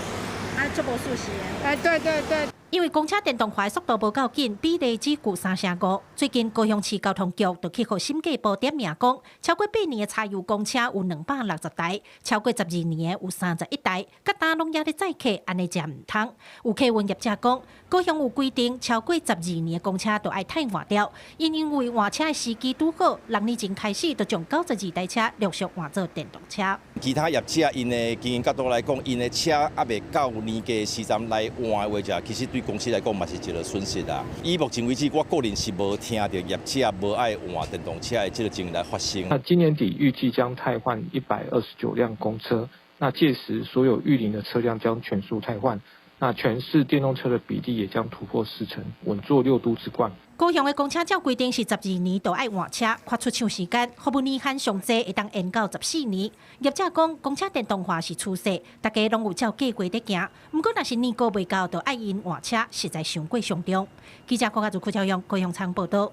啊，足無舒適的。哎，對對對。因為公車電動化速度無夠緊，比例只舊3成5。最近高雄市交通局就去予審計部點名講，超過8年的柴油公車有260台，超過12年的有31台，佮焦攏猶咧載客，按呢誠毋通。有客運業者講，高雄有規定，超過十二年的公車都愛汰換掉。𪜶因為換車的時機拄好，6年前開始就將92台車陸續換做電動車。其他業者𪜶的經營角度來講，𪜶的車猶未到年過時陣來換的話，者其實對公司來講嘛是一個損失啦。以目前為止，我個人是無聽著業者無愛換電動車的這個情形來發生。那今年底預計將汰換129輛公車，那屆時所有育齡的車輛將全數汰換，那全市電動車的比例也將突破4成，穩坐六都之冠。高雄的公車照規定是十二年就愛換車，發出廠時間，服務年限上濟會當延到14年。業者講，公車電動化是趨勢，大家攏有照計劃佇行。毋過，若是年過未到，就愛𪜶換車，實在傷過傷重。記者郭家祖、柯超勇高雄採報道。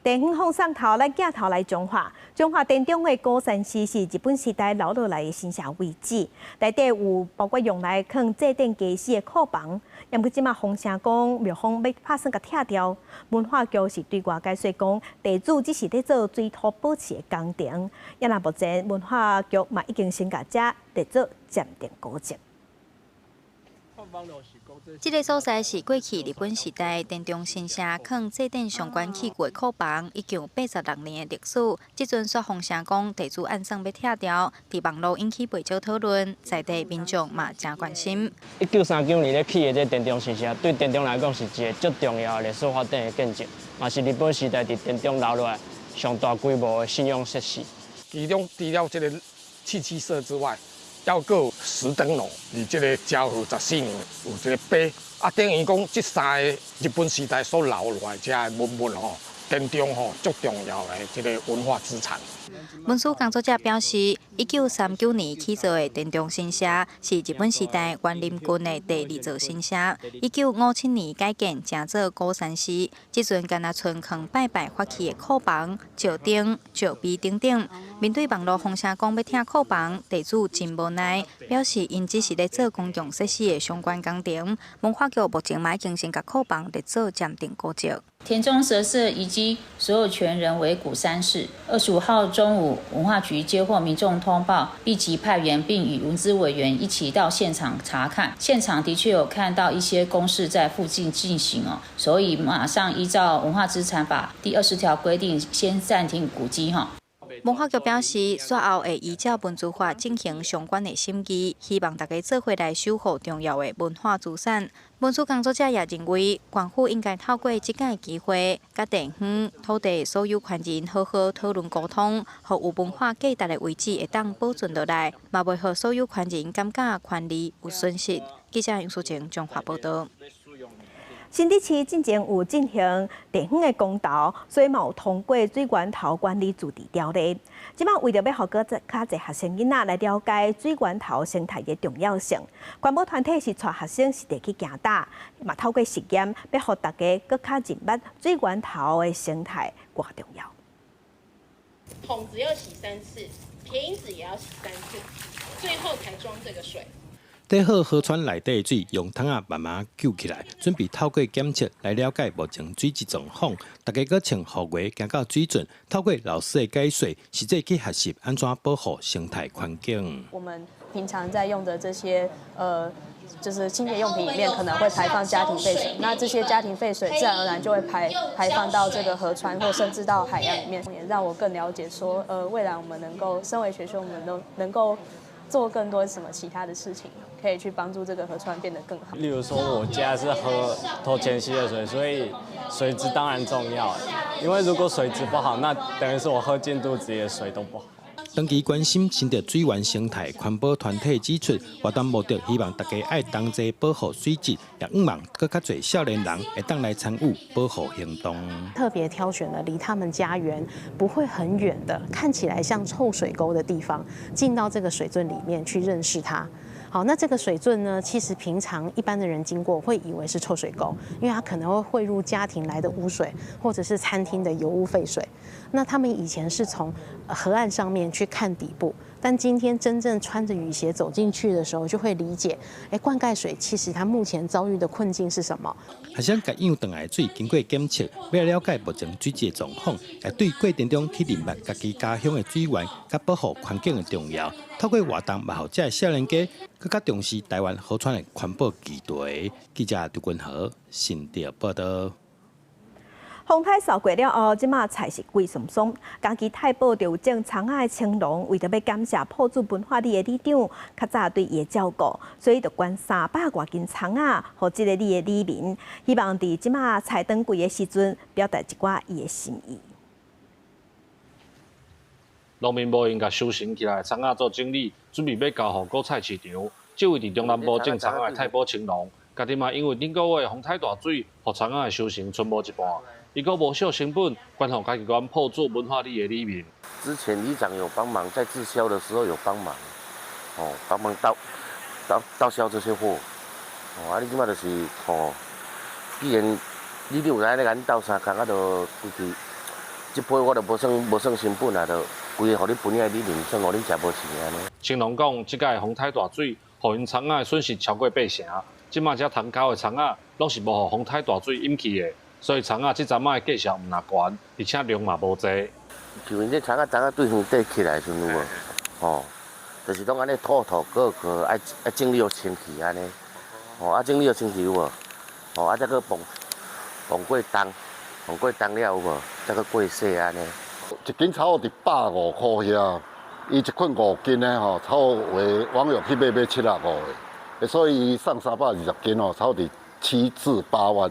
電遠放送頭，咱鏡頭來彰化。彰化田中的高山寺是日本時代留落來的神社遺址，內底有包括用來囥祭典家私的庫房。毋過這馬風聲講廟方欲拍算共拆掉，文化局是對外解說講，地主只是咧做水土保持的工程。抑若目前文化局嘛已經先共遮列做暫定古蹟。這个所在是過去日本時代田中神社囥祭典相關器具的庫房，已經有86年的歷史。這陣煞風聲講地主按算欲拆掉，佇網路引起袂少討論，在地民眾嘛誠關心。1939年咧起的這田中神社，對田中來講是一個足重要的歷史發展的見證，嘛是日本時代佇田中留落來上大規模的信仰設施。其中除了這個契機社之外，猶閣有石燈籠，佇這个昭和14年有一個碑，啊，等於講這三个日本時代所留落來遮的文物吼，田中吼足重要的這个文化資產。文史工作者表示，1939年起造的田中神社是日本時代園林郡的第二座神社。1957年改建成做鼓山寺，這陣敢若賰囥拜拜法器的庫房、石燈、石碑等等。面對網路風聲講欲拆庫房，地主真無奈，表示𪜶只是咧做公共設施的相關工程。文化局目前嘛已經先共庫房列做暫定古蹟。田中神社遺跡所有權人為鼓山寺。25號中午，文化局接獲民眾通報，立即派員並與文資委員一起到現場查看。現場的確有看到一些工事在附近進行哦，所以馬上依照文化資產法第20條規定，先暫停古蹟哈。文化局表示，煞後會依照文資法進行相關的審議，希望大家做伙來守護重要的文化資產。文史工作者也認為，縣府應該透過這個機會，佮地方土地所有權人好好討論溝通，予有文化價值的位置會當保存落來，嘛袂予所有權人感覺權利有損失。記者楊淑晴綜合報導。新竹市進前有進行地方的公投，所以嘛有通過水源頭管理自治條例。這擺為著欲予閣較濟學生囡仔來了解水源頭生態的重要性，環保團體是帶學生實地去行踏，嘛透過實驗，欲予大家閣較認捌水源頭的生態偌重要。桶子要洗三次，瓶子也要洗三次，最後才裝這個水。底好河川內底的水，用桶仔慢慢救起來，準備透過檢測來了解目前水質狀況。大家閣穿雨鞋行到水圳，透過老師的解說，實際去學習按怎保護生態環境。我們平常在用的這些，就是清潔用品裡面可能會排放家庭廢水，那這些家庭廢水自然而然就會排放到這個河川或甚至到海洋裡面，也讓我更了解說，未來我們能夠身為學生，我們都能夠做更多什麼其他的事情，可以去幫助這個河川變得更好。例如說，我家是喝頭前溪的水，所以水質當然重要。因為如果水質不好，那等於是我喝進肚子裡的水都不好。長期關心新竹水源生態，環保團體指出，活動目的希望大家愛同齊保護水質，也向望閣較濟少年人會當來參與保護行動。特別挑選了離他們家園不會很遠的，看起來像臭水溝的地方，進到這個水圳裡面去認識它。好，那這個水圳呢，其實平常一般的人經過會以為是臭水溝，因為它可能會匯入家庭來的污水，或者是餐廳的油污廢水。那他們以前是從河岸上面去看底部，但今天真正穿着雨鞋走進去的時候，就會理解，灌溉水其實它目前遭遇的困境是什麼？學生共樣轉來的水經過檢測，欲了解目前水質的狀況，也對過程中去認捌家己家鄉的水源，佮保護環境的重要。透過活動，嘛予這少年家閣較重視台灣河川的環保議題。記者劉君豪新竹報導。風颱掃過了後，這馬菜是貴鬆鬆。嘉義太保就有種蔥仔的青農，為著欲感謝朴主文化里的里長，較早對伊的照顧，所以就捐300外斤蔥仔，予這个里的里民，希望佇這馬菜轉貴的時陣，表達一寡伊的心意。農民無閒共收成起來蔥仔做整理，準備欲交予果菜市場。這位佇中南部種蔥仔的太保青農，家己嘛因為頂個月風颱大水，予蔥仔的收成賰無一半。伊閣無惜成本，捐予嘉義縣朴主文化里的里民。之前里長有幫忙，在滯銷的時候有幫忙，哦，幫忙到銷這些貨。哦，啊，你這馬就是，哦，既然你有來咧共阮鬥相共，啊，就規氣，這批我就無算成本啊，就規个予你分遐里民，算予恁食無錢按呢。青農講，這擺風颱大水，予𪜶蔥仔的損失超過八成。這馬遮通溝的蔥仔，攏是無予風颱大水淹去的。所以蔥仔這陣仔的價錢毋若懸，而且量嘛無濟。像𪜶這蔥仔，昨仔對園底起來時陣有無？吼，就是攏按呢土土過過，愛整理予清氣按呢。吼，啊整理予清氣有無？吼，啊再閣磅過重，磅過重了有無？再閣過洗按呢。一斤差不多佇150塊遐，伊一捆5斤的吼，差不多有網友去買75個，所以伊送320斤吼，差不多佇7至8萬。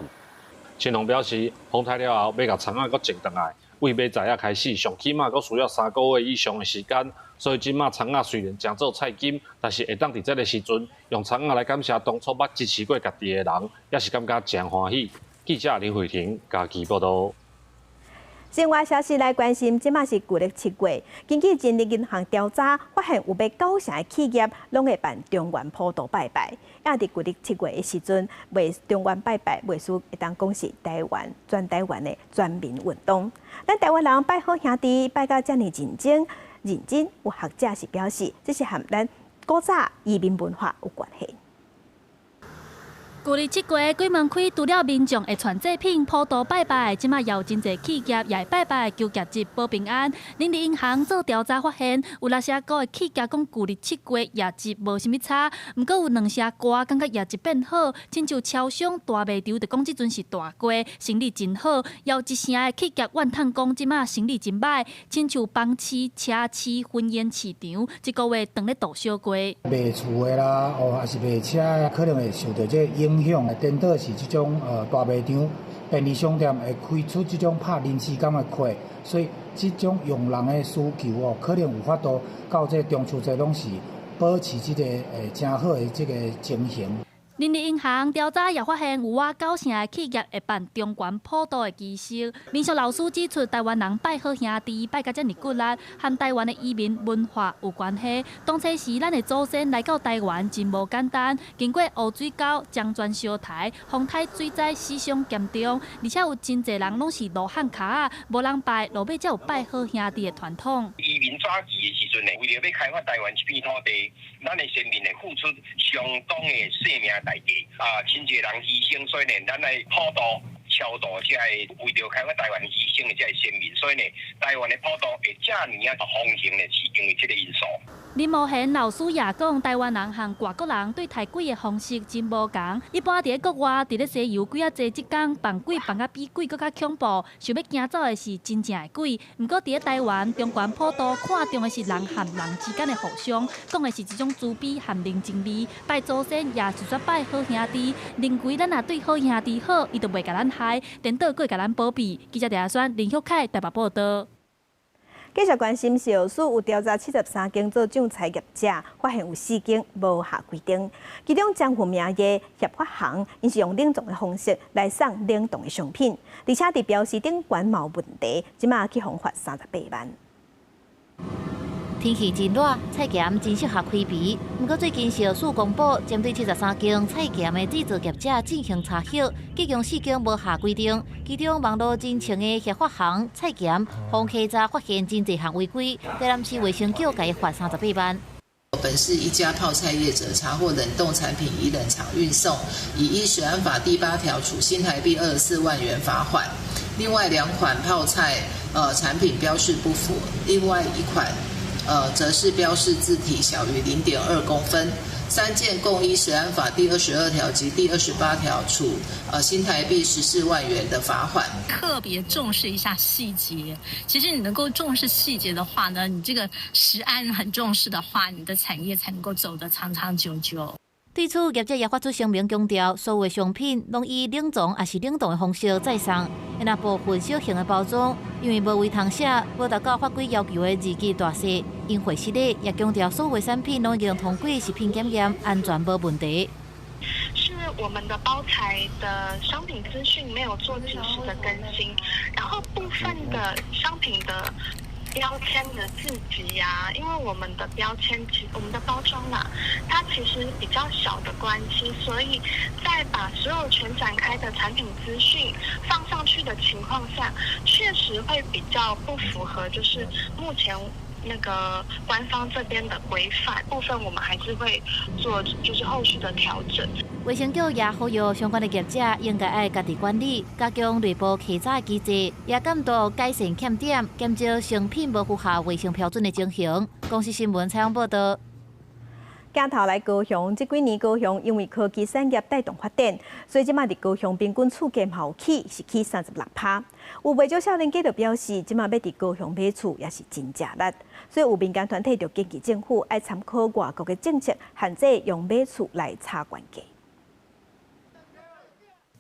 青農表示，風颱了後，欲共蔥仔閣種轉來，為買材仔開始，上起碼閣需要3個月以上的時間。所以這馬蔥仔雖然誠做菜金，但是會當佇這个時陣用蔥仔來感謝當初捌支持過家己的人，也是感覺誠歡喜。記者林慧婷嘉義報導。另外消息來關心，這馬是舊曆七月，根據人力銀行調查，發現有欲九成的企業攏會辦中元普渡拜拜。也佇舊曆七月的時陣，賣中元拜拜，袂輸會當講是台灣全台灣的全民運動。咱台灣人拜好兄弟，拜甲遮爾認真認真，有學者是表示，這是和咱古早移民文化有關係。舊曆七月，鬼門開，除了民眾會傳祭品、普渡拜拜，這馬也有真濟企業也會拜拜求業績保平安。人力銀行做調查發現，有六成五的企業講舊曆七月業績無啥物差，毋過有兩成外感覺業績變好，親像超商大賣場就講這陣是大月，生意真好。也有一成的企業怨嘆講這馬生意真䆀，親像房市、車市、婚宴市場，這個月當咧度小月。賣厝的啦，哦，抑是賣車，可能會受著這個影響。顛倒是這種大賣場、便利商店會開出這種拍臨時工的課，所以這種用人的需求哦，可能有法度到這中秋節攏是保持這個誠好的這個情形。人力銀行調查也發現，有倚九成的企業會辦中元普渡的儀式。民俗老師指出，台灣人拜好兄弟，拜甲遮爾骨力，和台灣的移民文化有關係。當初時，咱的祖先來到台灣真無簡單，經過烏水溝、漳泉燒刣、風颱水災，死傷嚴重，而且有真濟人攏是路漢跤仔，無人拜，落尾才有拜好兄弟的傳統。移民早期的時陣呢，為著欲開發台灣這片土地，咱的先民會付出相當的性命代價啊，真濟人犧牲，所以呢，咱來普渡超度這个為著開發台灣犧牲的這个先民，所以呢，台灣的普渡會遮爾仔風行呢，是因為這個因素。林茂賢老師也講，台灣人和外國人對刣鬼的方式真無仝。一般佇咧國外，佇咧西遊幾仔濟這工扮鬼扮甲比鬼閣較恐怖，想欲驚走的是真正的鬼。毋過佇咧台灣，中元普渡看重的是人和人之間的互相，講的是一種慈悲和人情味。拜祖先也是說拜好兄弟，認為咱若對好兄弟好，伊就袂共咱害，顛倒閣會共咱保庇。記者鄭阿選、林旭凱台北報導。繼續關心，食藥署有調查73間做醬菜業者，發現有四間無合規定。其中江湖名義協發行，𪜶是用冷藏的方式來送冷凍的商品，而且佇標示頂懸嘛有問題，這馬去予罰38萬。天氣真熱，菜鹹真適合開脾。毋過最近食藥署公布，針對73間菜鹹的製造業者進行查核，其中四間無合規定，其中網路真穿的協發行菜鹹，予稽查發現真濟項違規，台南市衛生局共伊罰38萬。本市一家泡菜業者查獲冷凍產品以冷藏運送，已依食安法第8條處新台幣24萬元罰款。另外兩款泡菜產品標示不符，另外一款則是標示字體小於0.2公分。三件共依食安法第22條及第28條處新台幣14萬元的罰款。特別重視一下細節。其實你能夠重視細節的話呢，你這個食安很重視的話，你的產業才能夠走得長長久久。對此，業者也發出聲明強調，所有商品攏以冷藏抑是冷凍的方式載送，若部分小型的包裝，因為無圍通寫，無達到法規要求的字跡大細，因會失禮，也強調所有產品攏已經通過食品檢驗，安全無問題。是我們的包材的商品資訊沒有做及時的更新，然後部分的商品的標籤的字級呀，因為我們的標籤其我們的包裝啦，它其實比較小的關係，所以在把所有全展開的產品資訊放上去的情況下，確實會比較不符合，就是目前那個官方這邊的規範部分，我們還是會做就是後續的調整。衛生局也呼籲相關的業者應該愛家己管理，加強內部稽查機制，也監督改善欠點，減少商品無符合衛生標準的情形。公視新聞採訪報導。鏡頭來高雄，這幾年高雄因為科技產業帶動發展，所以這馬佇高雄平均厝價嘛有起，是起36%。有袂少少年家就表示，這馬欲佇高雄買厝也是真食力，所以有民間團體就建議政府愛參考外國的政策，限制用買厝來炒懸價。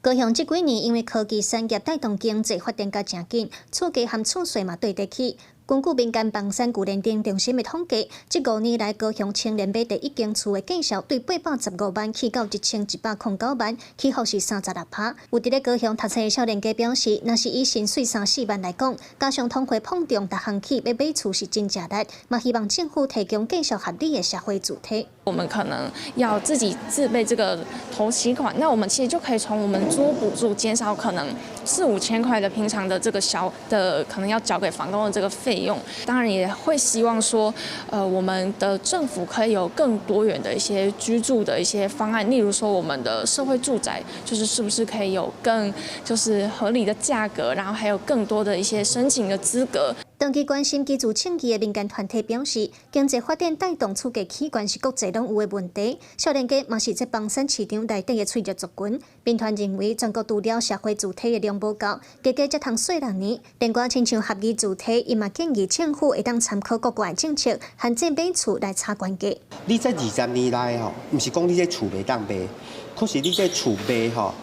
高雄這幾年因為科技產業帶動經濟發展甲誠緊，厝價和厝稅嘛綴咧起。根據民間房產舊認定中心的統計，這5年來高雄青年買第一間厝的價數對815萬起到1109萬，起伏是36%。有佇咧高雄讀冊的少年家表示，若是以薪水三四萬來講，加上通貨膨脹，逐項起欲買厝是真食力，嘛希望政府提供繼續合理的社會住宅。我們可能要自己自備這個頭期款，那我們其實就可以從我們租屋補助減少可能四五千塊的平常的這個小的可能要繳給房東的這個費用。當然也會希望說，我們的政府可以有更多元的一些居住的一些方案，例如說我們的社會住宅，就是是不是可以有更就是合理的價格，然後還有更多的一些申請的資格。長期關心居住正義的民間團體表示，經濟發展帶動厝價起懸是國際攏有的問題。少年家嘛是這房產市場內底的脆弱族群。民團認為，全國除了社會住宅的量無夠，加加才通稅6年，連掛親像合意住宅，伊嘛建議政府會當參考國外政策，限制買厝來炒懸價。你這20年來吼，毋是講你這厝袂當賣，可是你這厝賣吼，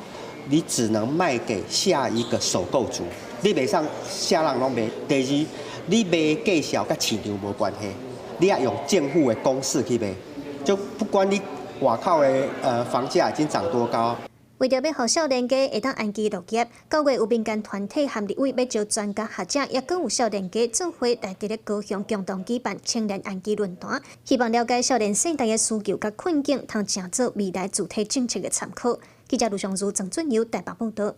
你只能賣給下一個首購族，你袂使啥人攏賣。第二，你賣價數佮市場無關係，你愛用政府的公式去賣，就不管你外口的房價已經漲多高。為著欲予少年家會當安居樂業，9月有民間團體和立委欲招專家學者，抑閣有少年家做伙來佇咧高雄共同舉辦青年安居論壇，希望了解少年世代的需求佮困境，通成做未來住宅政策的參考。記者盧尚如、鄭俊友台北報導。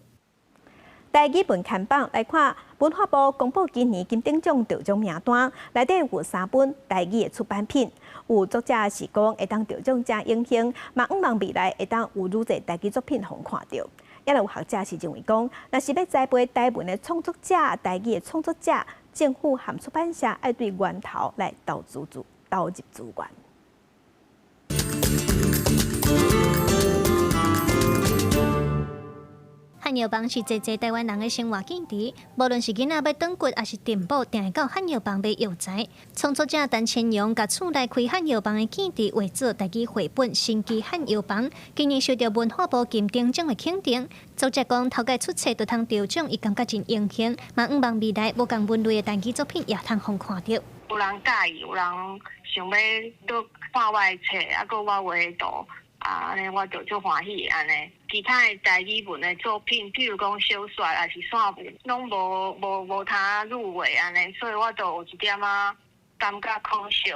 台語文刊榜來看，文化部公布今年金鼎獎得獎名單，內底有三本台語的出版品。有作者是講會當得獎誠榮幸，嘛向望未來會當有愈濟台語作品予人看著。也有學者是認為講，若是欲栽培台文的創作者、台語的創作者，政府和出版社愛對源頭來投資投入資源。漢藥房是濟濟台灣人的生活記憶，無論是囡仔欲轉骨，抑是訂補，定會到漢藥房買藥材。創作者陳千陽共厝內開漢藥房的記憶畫做台語繪本《神奇漢藥房》，今年受著文化部金鼎獎的肯定。作者講，頭擺出冊就通得獎，伊感覺真榮幸，嘛向望未來無仝文類的台語作品也通予人看著。有人佮意，有人想欲閣看我的冊，啊，閣我畫的圖。啊，按呢我就足歡喜按呢。其他的台語文的作品，比如講小說抑是散文，攏無通入圍按呢，所以我就有一點仔感覺可惜。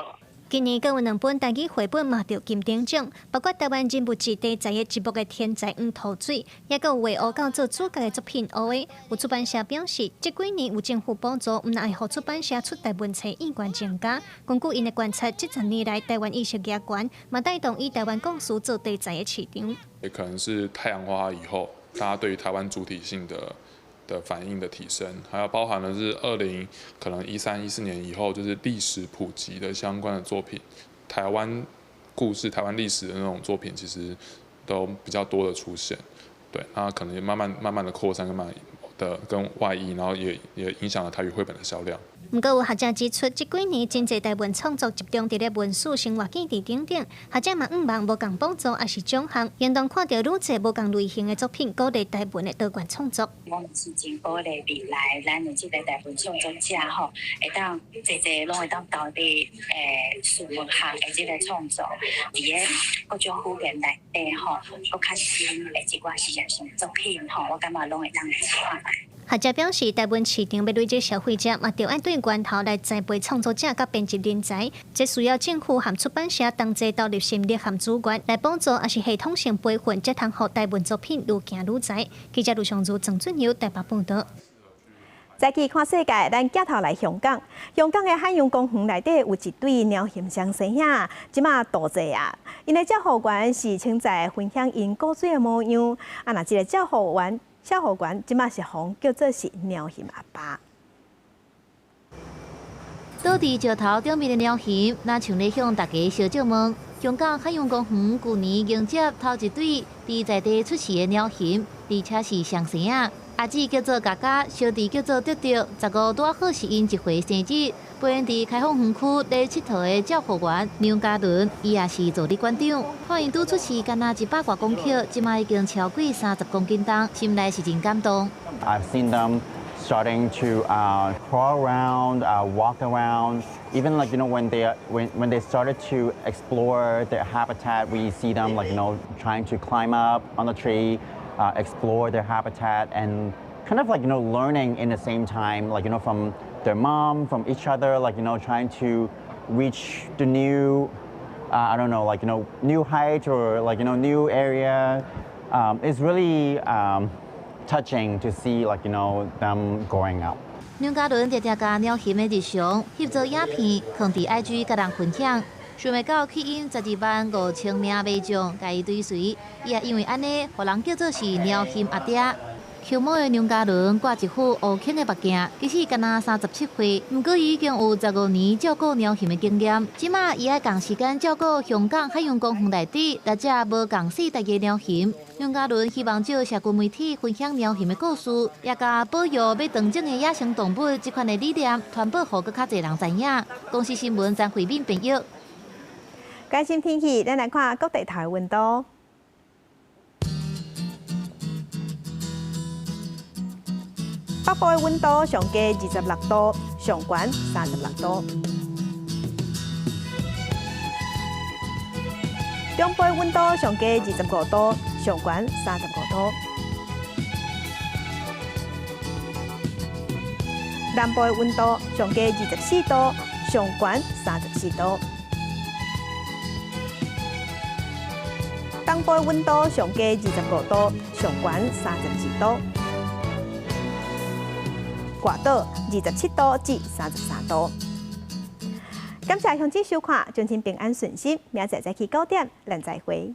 今年閣有兩本台語繪本嘛得金鼎獎，包括台灣人物誌題材的《一木的天才黃塗水》，抑閣有畫烏狗做主角的作品《烏的》。有出版社表示，這幾年有政府補助，毋但會予出版社出台文冊意願增加。根據𪜶的觀察，這10年來台灣意識加懸，嘛帶動以台灣故事做題材的市場。也可能是太陽花以後，大家對於台灣主體性的反應的提升，還有包含的是二零可能13、14年以後，就是歷史普及的相關的作品，台灣故事、台灣歷史的那種作品，其實都比較多的出現。對，那可能也慢慢慢慢的擴散跟慢的跟外溢，然後也影響了台語繪本的銷量。毋過有學者指出，這幾年真濟台文創作集中佇咧文史、生活記憶等等，學者嘛向望無仝補助抑是獎項，應當看著愈濟無仝類型的作品，鼓勵台文的多元創作。我們是真鼓勵未來咱的這個台文創作者吼，會當濟濟攏會當投入純文學的這個創作，佇咧各種語言內底吼，閣較新的一寡實驗性作品吼，我感覺攏會當試看覓。學者表示，台文市場欲累積消費者，嘛著愛對源頭來栽培創作者佮編輯人才，這需要政府和出版社同齊投入心力和資源來幫助，抑是系統性培訓，才通予台文作品愈行愈濟。記者盧尚如、鄭俊友台北報導。再去看世界，咱鏡頭來香港。香港的海洋公園內底有一對貓熊雙生兄，這馬鬥濟啊！𪜶的照護員是稱在分享𪜶古錐的模樣。啊，若這个照護員這馬是予人叫做是貓熊阿爸。倒佇石頭頂面的貓熊，若像咧向大家相借問。香港海洋公園舊年迎接頭一對佇在地出世的貓熊，而且是雙生仔。阿姊叫做嘉嘉，小弟叫做德德。15拄好是𪜶1歲生日。陪𪜶佇開放園區咧𨑨迌的照護員梁嘉倫，伊也是助理館長。看𪜶拄出世，敢若100外公克，這馬已經超過30公斤重，心內是真感動。 I've seen them Starting to crawl around, walk around. Even like when they started to explore their habitat, we see them like trying to climb up on the tree, explore their habitat, and kind of like learning in the same time, like from their mom, from each other, like trying to reach the new, I don't know, like new height or like new area. It's really touching to see like them growing up. 梁家倫常常共鳥熊的日常翕做影片，放佇 IG 共人分享。想袂到吸引12萬5千名民眾共伊追隨，伊也因為按呢，予人叫做是鳥熊阿爹。熊貓的梁家倫掛一副烏框的目鏡，其實敢若37歲，毋過伊已經有15年照顧貓熊的經驗。這馬伊愛仝時間照顧香港海洋公園內底六隻無仝世代的貓熊。梁家倫希望藉社群媒體分享貓熊的故事，也共保育欲斷種的野生動物這款的理念傳播予閣較濟人知影。公視新聞曾慧敏編譯。關心天氣，咱來看各地頭的溫度。北部的溫度上低26度，上懸36度。中部的溫度上低25度，上懸35度。南部的溫度上低24度，上懸34度。東部的溫度上低25度，上懸32度。外島27度至33度。感謝鄉親收看，祝您平安順心，明仔載早起9點，咱再會。